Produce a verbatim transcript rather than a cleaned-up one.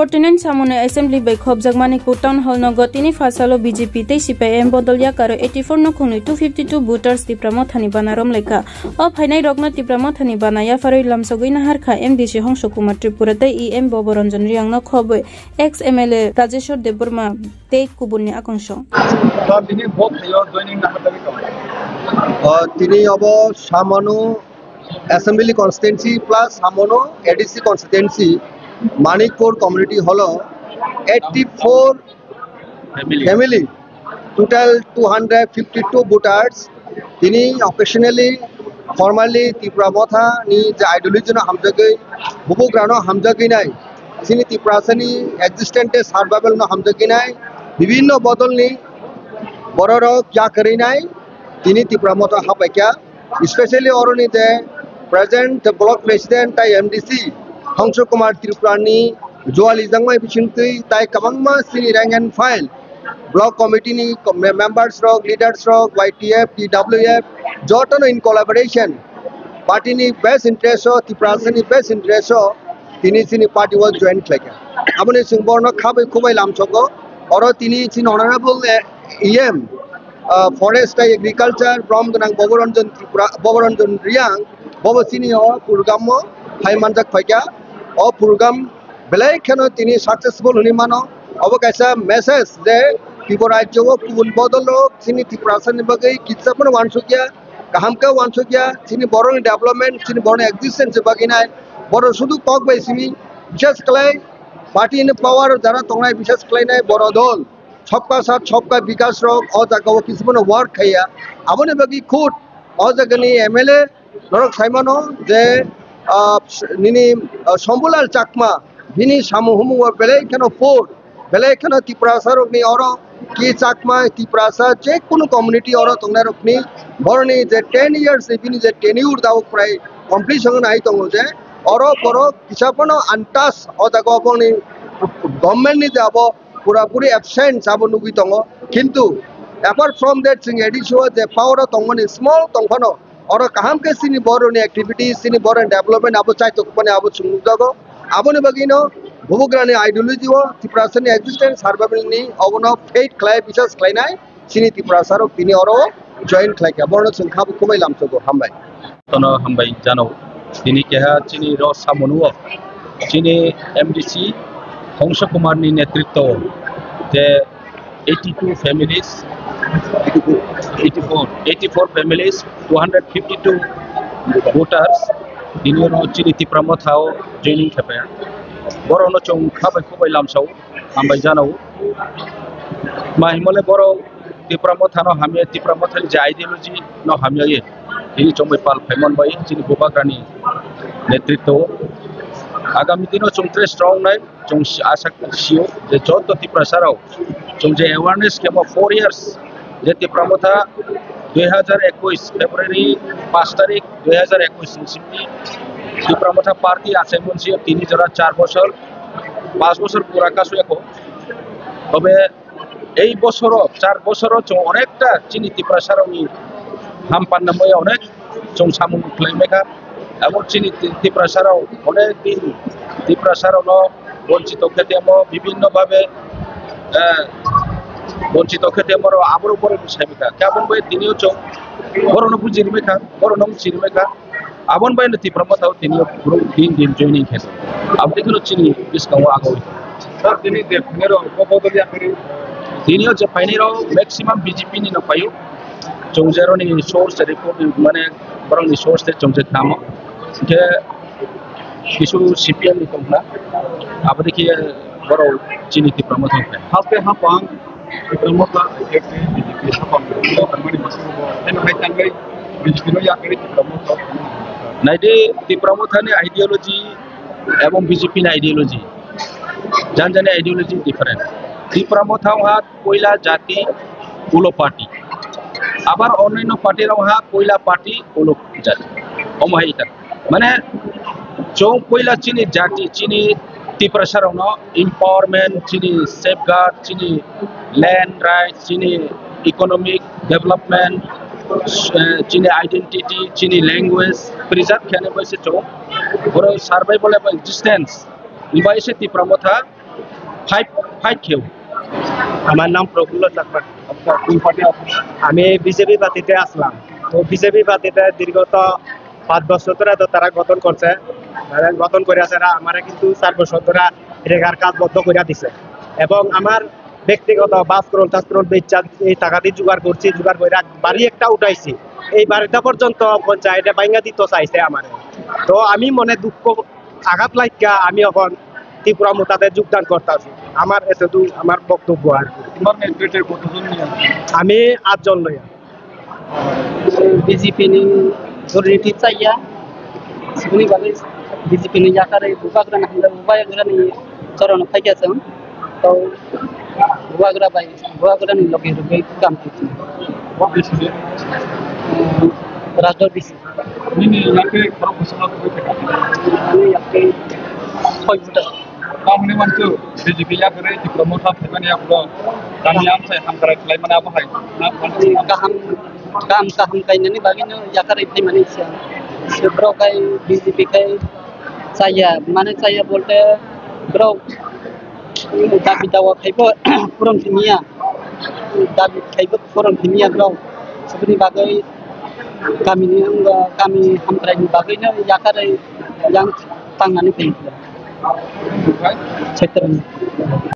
Forty-nine Samono Assembly bai khopjakmani Kut Town Hall nogo tini phasalo B J P tei C P I M bodol yakaro eighty-four nukhungni two fifty-two voters Tipra Mothani bana romlaikha. O phainairokno Tipra Mothani bana yapharwi lamsogwi naharkha M D C Hongso Kumar Tripura tei E M Bobo Ranjan Riyangno khobwi ex M L A Rajeshwar Debbarma tei kubunni akongso. Sir, tini bo phaio joining naharjagwi tongo. O, tini obo Samono Assembly Constituency plus Samono A D C Constituency, Manikpur Community Hall o eighty-four Family. Family, total two hundred fifty-two voters, tini occasionally, formally Tipra Motha ni je ideology no hamjagwi, bubugra no hamjagwi nai, chini Tiprasa ni existence survival no hamjagwi nai, bibhinno bodol ni bororok yakarwi nai, tini Tipra Motha hapaikha. Especially oroni je present block president tai M D C Hongso Kumar Tripura ni juali jangmai bisingtwi tai kwbangma chini rank and file block committee ni com-, members rok, leaders rok, Y T F, T W F, jotono in collaboration, party ni best interest o, Tiprasa ni best interest o tini chini party o join khlaikha. Aboni chwng borno khabai khubai lamsogo. Oro tini chini honorable, eh, E M, ah, Forest tei Agriculture, Brom Gwnang Boboranjan Tripura, Boboranjan Riyang, bobo chini o program o hai manjak phaikha. O program belai kheno tini successful hwnwi mano. Obo kaisa message je Tripura rajyo o kubun bodol rok chini Tiprasa ni bagwi kisa phano wansukya, kaham khe wansukya, chini borok ni development, chini borok ni existence bagwi nai, borok sudu kok bai simi, bishes khlai party ni power jara tongnai, bishes khlainai borok dol. Sabka Saath Sabka Vikas rok o jaga o kisa phano work khaiya. Aboni bagwi khud o jaga ni M L A norok saimano je, ah, nini, ah, Shambhulal Chakma bini samung humung o belai kheno poor, belai kheno Tiprasa rokni oro ki Chakma Tiprasa je kunu community oro tongnai rokni boroni je ten years ni bini je tenure da o prai completion nai tongo je oro borok kisa phano untouched o jaga o boni government ni je abo pura puri absent abo nugwi tongo. Kintu apart from that, chwng A D C o je power o tongmani small tongphano, oro kaham khe chini boroni activities, chini boroni development abo chaitok mani abo chwng nukjago. Aboni bagwino bubugrani ideology o Tiprasani existence survival ni obono faith khlai, biswas khlainai chini Tiprasa rok tini oro join khlaikha. Borno chwng kha bukhumai lamsogo. Hambai. Tono hambai jano. Tini keha chini ro samung o chini M D C Hongso Kumar ni netritwo o je eighty-two families, eighty-four, eighty-four families, two hundred fifty-two voters, tini oro chini Tipra Motha o joining khe phaikha. Borokno chwng kha bai khubai lamsao, hambai jano. Ma himole borok Tipra Motha no hamya, Tipra Motha ni je ideology no hamya ye. Tini chwng bai pal phaimon bai chini bubagrani netritwo o. Agami dino chwng tre strong nai. Chwng si-, asa sio je joto Tiprasa rok chwng je awareness kemo four years je Tipra Motha dui hajar ekush February pash tarik dui hajar ekush ni simi Tipra Motha party achaimon sio tini jora char bochor, pash bochor pura kasu eko. Tobe ei bosoro, char bosoro chwng onekta chini Tiprasa rokni ham panna moya onek chwng samung khlai maikha. Abo chini Ti-, Tiprasa rok onek din Tiprasa rokno bonchito khe temo bibhinno bhabe, eh, bonchito khe temo rok aborok borok sai maikha. Khe aboni bai tini o chwng borokno buji ri maikha, borokno mchi ri maikha. Aboni bai no Tipra Motha o tini o borok din din joining khe. Aboni kheno chini bwskango agoi. Sir, tini je phainai rok bo bodol ya kari? Tini o je phainai rok maximum B J P ni no phaio. Chwng je roni source report mane borokni source tei chwng je khamo. Khe kisu C P M ni tongkha. Aboni khe borok chini Tipra Motha khe. Haste hapang Tipra Motha, B J P hapang. Bo tangmani masuk bo. Eno hai tangbai B J P no yakari Tipra Motha. Naidi Tipra Motha ni ideology ebong B J P ni ideology jan jani ideology different. Tipra Motha ha poila jati ulo party. Abar onno party rok ha poila party ulo jati. Omo hai ita. Mane chwng poila chini jati, chini Tiprasa rokno empowerment, chini safeguard, chini land rights, chini economic development, eh, chini identity, chini language preserve khe nai bai se chwng boro survival eba existence ni bai se Tipra Motha five five কেউ। আমার নাম প্রফুল্ল চাকমা। আমি বিজেপি পার্টিতে আসলাম। তো বিজেপি পার্টিতে দীর্ঘত পাঁচ বছর ধরে তো তারা গঠন করছে, তারা গঠন করে আছে, এরা আমারে কিন্তু চার বছর ধরে রেগার কাজ বন্ধ করে দিছে। এবং আমার ব্যক্তিগত বাস করল টাস করল বেচা এই টাকা দিয়ে জোগাড় করছি, জোগাড় করে বাড়ি একটা উঠাইছি। এই বাড়িটা পর্যন্ত পঞ্চায়েতে ভাঙা দিতে চাইছে আমার। তো আমি মনে দুঃখ আঘাত লাগিয়া আমি এখন ত্রিপুরা মোর্চাতে যোগদান করতেছি। আমার এতটুকু আমার বক্তব্য আর কি। তোমার নেতৃত্বে কতজন নিয়ে? আমি আটজন লইয়া। বিজেপি ni দুর্নীতি চাইয়া, siboni bagwi BJP ni yakarwi bubagrani hamjak bubagrani chorono phaikha chwng. To bubagra bai bubagrani logi rwgwi kam khaikha. Rajdor bisi. Nini yakhe khorok bwswk no tubui thangkha? Ani yakhe soi voter. Tamoni mantu B J P yakarwi Tipra Motha phaimani yakulo kami amchai hamkrai khlaimani abo hai. Kaham kaham kaham kainani bagwino yakarwi phaimani siya. Borok hai B J P khai chaya, mane chaya bolte borok dabi dawa khaibo puron thimiya. Dabi khaibo puron thimiya borok. Siboni bagwi kamini wngkha, kami hamkraini bagwino yakarwi yang tangnani tongkha. Chaitorni.